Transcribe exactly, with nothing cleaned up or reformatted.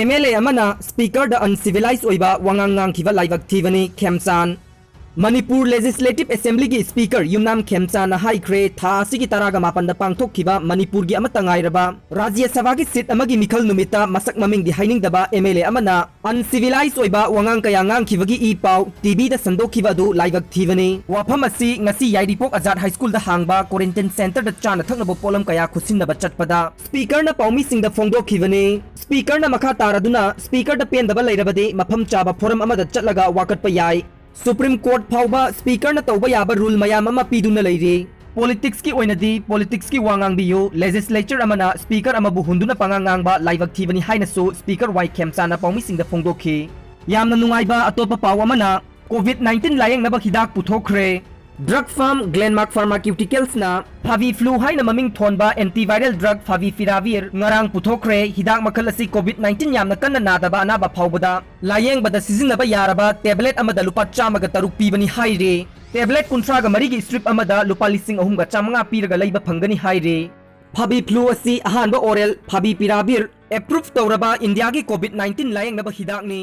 M L A ꯑꯃꯅ ꯁ꯭ꯄꯤꯀꯔꯗ ꯑꯟꯁꯤꯚꯤꯂꯥꯏꯖ ꯑꯣꯏꯕ ꯋꯥꯉꯥꯡ ꯉꯥꯡꯈꯤꯕ ꯂꯥꯏꯕꯛ ꯊꯤꯕꯅꯤ꯫ ꯈꯦꯝꯆꯥꯟ꯫ ꯃꯅꯤꯄꯨꯔ ꯂꯦꯖꯤꯁꯂꯦꯇꯤꯚ ꯑꯦꯁꯦꯝꯕ꯭ꯂꯤꯒꯤ ꯁ꯭ꯄꯤꯀꯔ ꯌꯨꯝꯅꯥꯝ ꯈꯦꯝꯆꯥꯟꯅ ꯍꯥꯏꯈ꯭ꯔꯦ, ꯊꯥ ꯑꯁꯤꯒꯤ ꯇꯔꯥꯒ ꯃꯥꯄꯟꯗ ꯄꯥꯡꯊꯣꯛꯈꯤꯕ ꯃꯅꯤꯄꯨꯔꯒꯤ ꯑꯃꯠꯇ ꯉꯥꯏꯔꯕ ꯔꯥꯖ꯭ꯌ ꯁꯚꯥꯒꯤ ꯁꯤꯠ ꯑꯃꯒꯤ ꯃꯤꯈꯜ ꯅꯨꯃꯤꯠꯇ ꯃꯁꯛ ꯃꯃꯤꯡꯗꯤ ꯍꯥꯏꯅꯤꯡꯗꯕ ꯑꯦꯝ ꯑꯦꯜ ꯑꯦ ꯑꯃꯅ ꯑꯟꯁꯤꯚꯤꯂꯥꯏꯖ ꯑꯣꯏꯕ ꯋꯥꯉꯥꯡ ꯀꯌꯥ ꯉꯥꯡꯈꯤꯕꯒꯤ ꯏ ꯄꯥꯎ ꯇꯤ ꯚꯤꯗ ꯁꯟꯗꯣꯛꯈꯤꯕ ꯑꯗꯨ ꯂꯥꯏꯕꯛ ꯊꯤꯕꯅꯤ꯫ ꯋꯥꯐꯝ ꯑꯁꯤ ꯉꯁꯤ ꯌꯥꯏꯔꯤꯄꯣꯛ ꯑꯖꯥꯗ ꯍꯥꯏ ꯁ꯭ꯀꯨꯜꯗ ꯍꯥꯡꯕ ꯀ꯭ꯋꯥꯔꯦꯟꯇꯤꯟ ꯁꯦꯟꯇꯔꯗ ꯆꯥꯅ ꯊꯛꯅꯕ ꯄꯣꯠꯂꯝ ꯀꯌꯥ ꯈꯨꯠꯁꯤꯟꯅꯕ ꯆꯠꯄꯗ ꯁ꯭ꯄꯤꯀꯔꯅ ꯄꯥꯎꯃꯤꯁꯤꯡꯗ ꯐꯣꯡꯗꯣꯛꯈꯤꯕꯅꯤ꯫ ꯁ꯭ꯄꯤꯀꯔꯅ ꯃꯈꯥ ꯇꯥꯔꯗꯨꯅ ꯁ꯭ꯄꯤꯀꯔꯗ ꯄꯦꯟꯗꯕ ꯂꯩꯔꯕꯗꯤ ꯃꯐꯝ ꯆꯥꯕ ꯐꯣꯔꯝ ꯑꯃꯗ ꯆꯠꯂꯒ ꯋꯥꯀꯠꯄ ꯌꯥꯏ꯫ ꯁꯨꯄ꯭ꯔꯤꯝ ꯀꯣꯔꯠ ꯐꯥꯎꯕ ꯁ꯭ꯄꯤꯀꯔꯅ ꯇꯧꯕ ꯌꯥꯕ ꯔꯨꯜ ꯃꯌꯥꯝ ꯑꯃ ꯄꯤꯗꯨꯅ ꯂꯩꯔꯤ꯫ ꯄꯣꯂꯤꯇꯤꯛꯁꯀꯤ ꯑꯣꯏꯅꯗꯤ ꯄꯣꯂꯤꯇꯤꯛꯁꯀꯤ ꯋꯥ ꯉꯥꯡꯕꯤꯌꯨ, ꯂꯦꯖꯤꯁꯂꯦꯆꯔ ꯑꯃꯅ ꯁ꯭ꯄꯤꯀꯔ ꯑꯃꯕꯨ ꯍꯨꯟꯗꯨꯅ ꯄꯉꯥꯡ ꯉꯥꯡꯕ ꯂꯥꯏꯕꯛ ꯊꯤꯕꯅꯤ ꯍꯥꯏꯅꯁꯨ ꯁ꯭ꯄꯤꯀꯔ ꯋꯥꯏ ꯈꯦꯝꯆꯥꯟꯅ ꯄꯥꯎꯃꯤꯁꯤꯡꯗ ꯐꯣꯡꯗꯣꯛꯈꯤ꯫ ꯌꯥꯝꯅ ꯅꯨꯡꯉꯥꯏꯕ ꯑꯇꯣꯞꯄ ꯄꯥꯎ ꯑꯃꯅ, ꯀꯣꯚꯤꯗ ꯅꯥꯏꯟꯇꯤꯟ ꯂꯥꯌꯦꯡꯅꯕ ꯍꯤꯗꯥꯛ ꯄꯨꯊꯣꯛꯈ꯭ꯔꯦ꯫ ꯗ꯭ꯔꯒ ꯐꯥꯔꯝ ꯒ꯭ꯂꯦꯟꯃꯥꯔꯛ ꯐꯥꯔꯃꯥꯀ꯭ꯌꯨꯇꯤꯀꯦꯜꯁꯅ ꯐꯥꯕꯤ ꯐ꯭ꯂꯨ ꯍꯥꯏꯅ ꯃꯃꯤꯡ ꯊꯣꯟꯕ ꯑꯦꯟꯇꯤꯚꯥꯏꯔꯦꯜ ꯗ꯭ꯔꯒ ꯐꯥꯕꯤ ꯐꯤꯔꯥꯚꯤꯔ ꯉꯔꯥꯡ ꯄꯨꯊꯣꯛꯈ꯭ꯔꯦ꯫ ꯍꯤꯗꯥꯛ ꯃꯈꯜ ꯑꯁꯤ ꯀꯣꯚꯤꯗ ꯅꯥꯏꯟꯇꯤꯟ ꯌꯥꯝꯅ ꯀꯟꯅ ꯅꯥꯗꯕ ꯑꯅꯥꯕ ꯐꯥꯎꯕꯗ ꯂꯥꯌꯦꯡꯕꯗ ꯁꯤꯖꯤꯟꯅꯕ ꯌꯥꯔꯕ ꯇꯦꯕ꯭ꯂꯦꯠ ꯑꯃꯗ ꯂꯨꯄꯥ ꯆꯥꯝꯃꯒ ꯇꯔꯨꯛ ꯄꯤꯕꯅꯤ ꯍꯥꯏꯔꯤ꯫ ꯇꯦꯕ꯭ꯂꯦꯠ ꯀꯨꯟꯊ꯭ꯔꯥꯒ ꯃꯔꯤꯒꯤ ꯁ꯭ꯇ꯭ꯔꯤꯞ ꯑꯃꯗ ꯂꯨꯄꯥ ꯂꯤꯁꯤꯡ ꯑꯍꯨꯝꯒ ꯆꯥꯃꯉꯥ ꯄꯤꯔꯒ ꯂꯩꯕ ꯐꯪꯒꯅꯤ ꯍꯥꯏꯔꯤ꯫ ꯐꯥꯕꯤ ꯐ꯭ꯂꯨ ꯑꯁꯤ ꯑꯍꯥꯟꯕ ꯑꯣꯔꯦꯜ ꯐꯥꯕꯤ ꯄꯤꯔꯥꯚꯤꯔ ꯑꯦꯄ꯭ꯔꯨꯚ ꯇꯧꯔꯕ ꯏꯟꯗꯤꯌꯥꯒꯤ ꯀꯣꯚꯤꯗ ꯅꯥꯏꯟꯇꯤꯟ ꯂꯥꯌꯦꯡꯅꯕ ꯍꯤꯗꯥꯛꯅꯤ꯫